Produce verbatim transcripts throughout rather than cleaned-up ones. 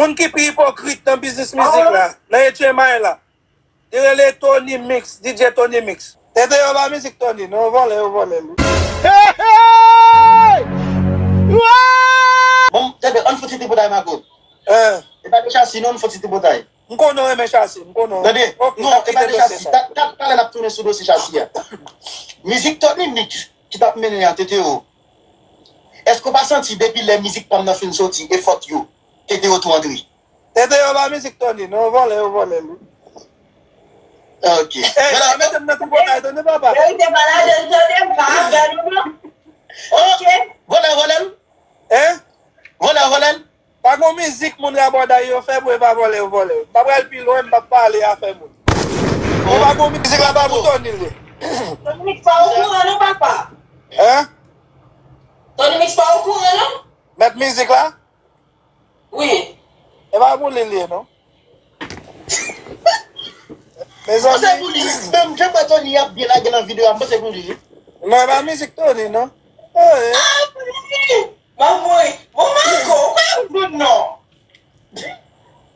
Moun ki pi ipokrit nan biznis mizik la, nan H M I la, li rele Tony Mix, D J Tony Mix. Tete yo pa mizik Tony, non, yo vòlè, yo vòlè li. Bon, tande, ann fouti tripotay Mako. E pa de chasi non, ann fouti tripotay. M konnen w renmen chasi, m konnen w. Tande, non, e pa de chasi. Talè n ap tounen sou dosye chasi a. Mizik Tony Mix ki t ap mennen an, Tete yo. Èske w pa santi depi lè mizik pa m nan fin soti, e fòt yo, Tete yo tou antre? Tete yo pa mizik Tony, non, yo vòlè, yo vòlè li. Ok. Ey, pa mete m nan tripotay Tony, papa. Verite pa ladan l Tony, m pa ap gade w non. Ok. Vòlè, vòlè l. Hein? Vòlè, vòlè l. Pa gon mizik moun Rabòday yo fè pou e pa vòlè yo vòlè. M pa pral pi lwen, m p ap pale afè moun. Men pa gon mizik la pa pou Tony l ye. Tony Mix pa okouran non papa. Hein? Tony Mix pa okouran non. Mèt mizik la? Wi. E pa pou li l ye non. Mezanmi. Mwen se pou li. Menm jan mwen Tony ap byen lage nan videyo a, mwen se pou li. Non, e pa mizik Tony non. Oye. Manmay, bon Marco, ou pa yon goud non.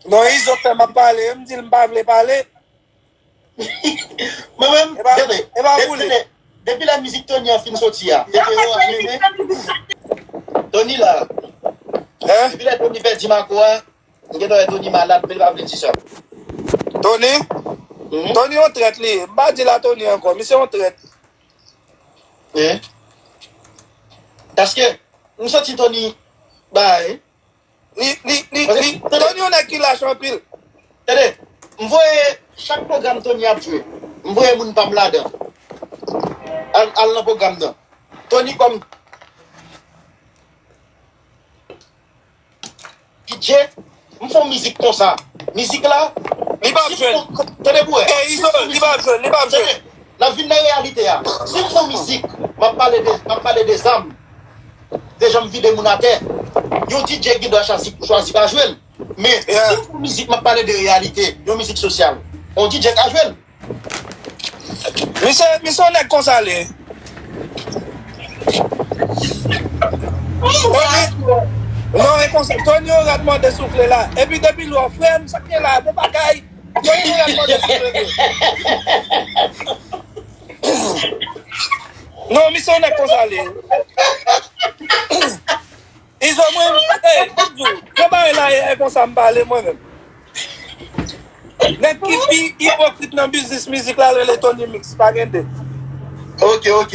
Non, Izo fè m ap pale, m di l m pa vle pale. Mwen menm, gade, depi lè mizik Tony an fin soti a, Tete yo ap mennen. Tony la. Depi lè Tony pèdi Marco a, m gentan wè Tony malad, men l pa vle di sa. Tony? Tony yon trèt li ye. M pa di l a Tony ankò, misye yon trèt. Paske, m santi Tony bay. Li, li, li, li, Tony yon nèg ki lach anpil. Tande, m voye chak pwogram Tony ap jwe, m voye moun pa m ladan. Al, al nan pwogram nan. Tony kòm DJ, m fè yon mizik konsa. Mizik la, li pa ap jwenn. Tande pou wè. Ey, Izo, li pa ap jwenn, li pa ap jwenn. N ap vin nan reyalite a. Si m fè yon mizik, m ap pale de, m ap pale de zam, de jan m vide moun atè. Yon DJ gen dwa chwazi, chwazi pa jwe l. Men, si m fè yon mizik, m ap pale de reyalite, yon mizik sosyal. Yon DJ ka jwe l. Misye, misye yon nèg konsa l ye. Tony, non, e konsa, Tony yon rat mòde soufle la. Epi depi lè w frè m, sa k gen la, bon bagay. Tony yon rat mòde soufle vre. Non, misye yon nèg konsa l ye. Izo mwen, ey, m di w, jan bagay la ye, e konsa m pale mwen menm. Nèg ki pi ipokrit nan biznis mizik la rele Tony Mix, pa gen de. Ok, ok.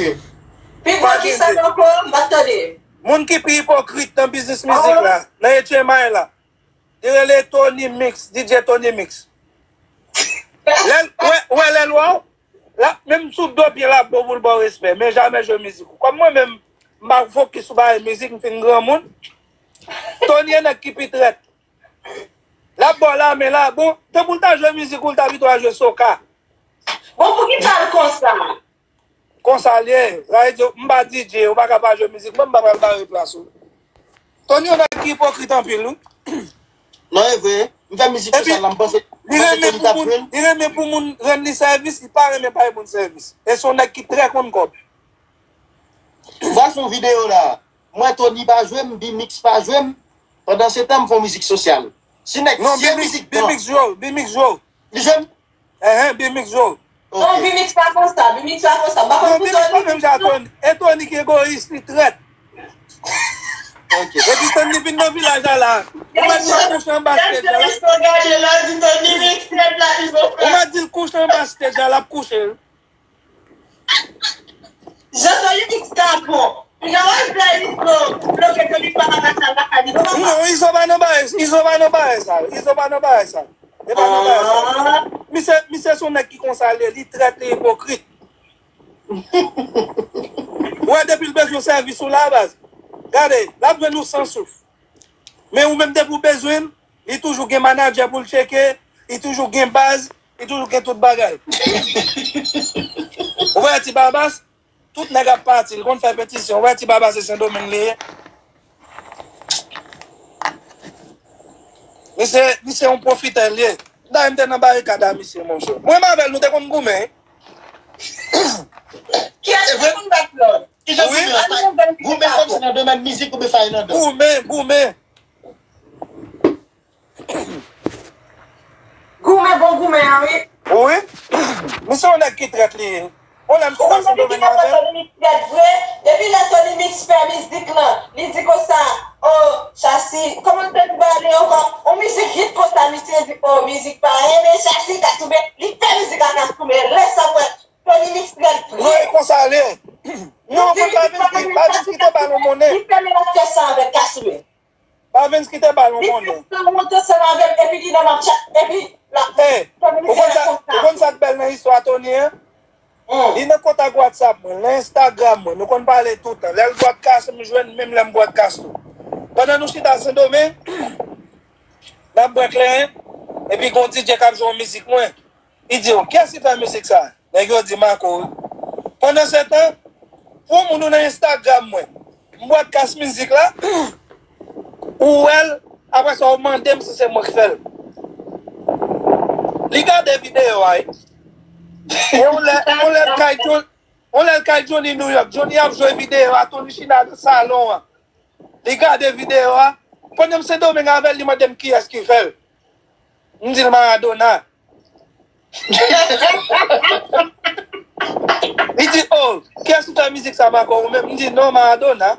Pi gwo ki sa ankò, m pa t tande. Moun ki pi ipokrit nan biznis mizik la, nan H M I la, li rele Tony Mix, D J Tony Mix. Lè l, wè, wè lè l wè w, l ap menm sou do pye l ap bo pou l ba w respè, men jamè jwe mizik ou. Kòm mwen menm, m pa fokis sou bagay mizik, m fin granmoun. Tony e nèg ki pi trèt. L ap ba w lamen la, bon, tankou l ta jwe mizik ou, l ta pito al jwe soka. Bon, poukisa l konsa? Konsa l ye. Sa vle di, m pa DJ, ou pa ka pa jwe mizik mwen, m pa pral bare plas ou. Tony yon nèg ki ipokrit anpil, wi. Non, e vre. M fè mizik sosyal la, m panse, m panse Tony t ap jwe l. Li renmen pou moun rann li sèvis, li pa renmen bay moun sèvis. E se yon nèg ki trè konn kòb. M pral fè yon videyo la. M wè Tony pa jwe m, B-Mix pa jwe m. Pandansetan, m fè yon mizik sosyal. Si nèg, si e mizik blan. B-Mix jwe w, B-Mix jwe w. Li jwe m? Enhen, B-Mix jwe w. Non, B-Mix pa konsa, B-Mix pa konsa. M pa konn pou Tony. Non, B-Mix pa menm jan a Tony. E Tony ki egoyis, li trèt. Epi Tony vin nan vilaj la la. Ou mèt l ap kouche anba stage la. Ou mèt di l kouche anba stage la, l ap kouche. Jan Tony Mix ta bon. Piga wè fè Izo bloke Tony pa ka pase al lakay li non papa. Non, Izo pa nan bagay, Izo pa nan bagay sa yo. Izo pa nan bagay sa yo. E pa nan bagay sa yo. Misye, misye se yon nèg ki konsa l ye, li trèt, li ipokrit. Ou wè depi l bezwen sèvis ou la baz. Gade, l ap jwenn ou san souf. Men ou menm depi w bezwen l, li toujou gen manadjè pou l tcheke, li toujou gen baz, li toujou gen tout bagay. Ou wè Ti Babas, tout nèg ap pati, li konn fè petisyon. Ou wè Ti Babas se Sendomeng li ye. Misye, misye yon pwofitè l ye. Dayè m te nan barikad a misye monchè. Mwen m avè l nou te konn goumen. Kiyès ki konn bat lòt? Kijan goumen an? Goumen kòmsi nan domèn mizik oubyen sa e nan dans? Goumen, goumen. Wi. Misye yon nèg ki trèt li ye. Yon lè m sot nan Sendomeng avè l. Tony Mix trèt vre. Depi lè Tony Mix fè mizik lan, li di konsa, o, Chasi, kòman l te di bagay li ankò? Yon mizik hit konsa, misye di, o, mizik pa renmen Chasi Kasoube. Li fè mizik a Kasoube. Lè sa m wè Tony Mix trèt vre. Non, e konsa l ye. Non, mwen pa vin, pa vin kite bal yon monnen. Li fè menaj sa avèk Kasoube. Pa vin kite bal yon monnen. Li fè sa monte ansanm avè m, epi li nan Mapchat, epi l ap di, Tony Mix fè konsa. Ou konn sa k bèl nan istwa Tony an? Li nan kontak WhatsApp mwen, nan Instagram mwen, nou konn pale toutan. Lè l bwat kas, m jwenn, menm lè m bwat kas tou. Pandan nou chita Sendomeng, n ap bwè kleren, epi gen yon D J k ap jwe yon mizik mwen. Li di, o, kiyès ki fè mizik sa? Nèg yo di Marco wi. Pandansetan, pou moun ou nan Instagram mwen, m bwat kas mizik la, ou wè l, apre sa ou mande m si se mwen k fè l. Li gade videyo a wi. E yon lè, yon lè l kay John, yon lè l kay Johnny New York. Johnny ap jwe videyo a, Tony chita nan salon an. Li gade videyo a. Pandan m Sendomeng avè l, li mande m kiyès ki fè l. M di l Maradona. Li di, o, kiyès ki fè mizik sa Marco, ou menm? M di, non, Maradona.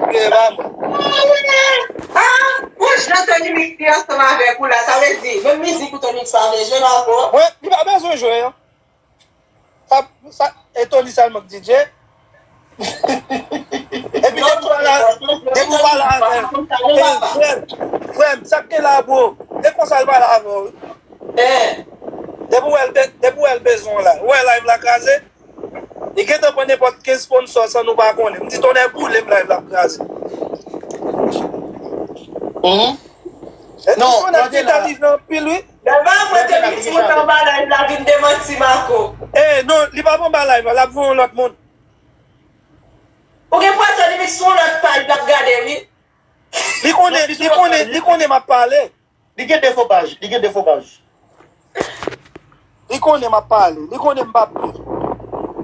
Li rele ba mwen. Ah, pou jan Tony Mix te ansanm avèk ou la, sa vle di, menm mizik ou Tony Mix pa vle jwe, Marco? Mwen, li pa bezwen jwe, non. Sa, sa, e Tony sèlman k D J. Epi depi w pale, depi w pale avè l, e, frè m, frè m, sa k gen la, bro? E konsa l pale avè w, wi. Depi w wè l be-, depi w wè l bezwen w la. Ou wè live la kraze? Li gentan pran nenpòt kenz sponsò san nou pa konnen. M di, tonnè boule m, live la ap kraze. E non, tonnè ki entèlijan anpil, wi. Dèlva mwen te vin sou anba live la vin demanti Marco. Eh, non, li p ap anba live la, l ap voye yon lòt moun. Ou gen pwazon li vin sou yon lòt paj, l ap gade, wi. Li konnen, li konnen, li konnen m ap pale. Li gen de fo paj, li gen de fo paj. Li konnen m ap pale, li konnen m p ap peye.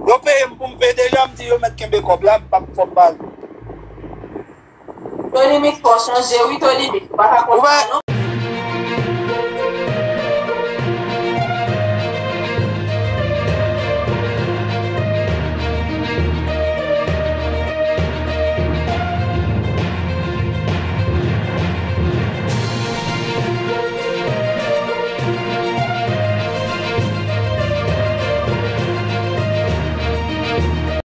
Yo peye m pou m peye deja, m di yo mèt kenbe kòb la, m p ap fò m pale. Tony Mix fò chanje, wi, Tony Mix, ou pa ka konn sa, non.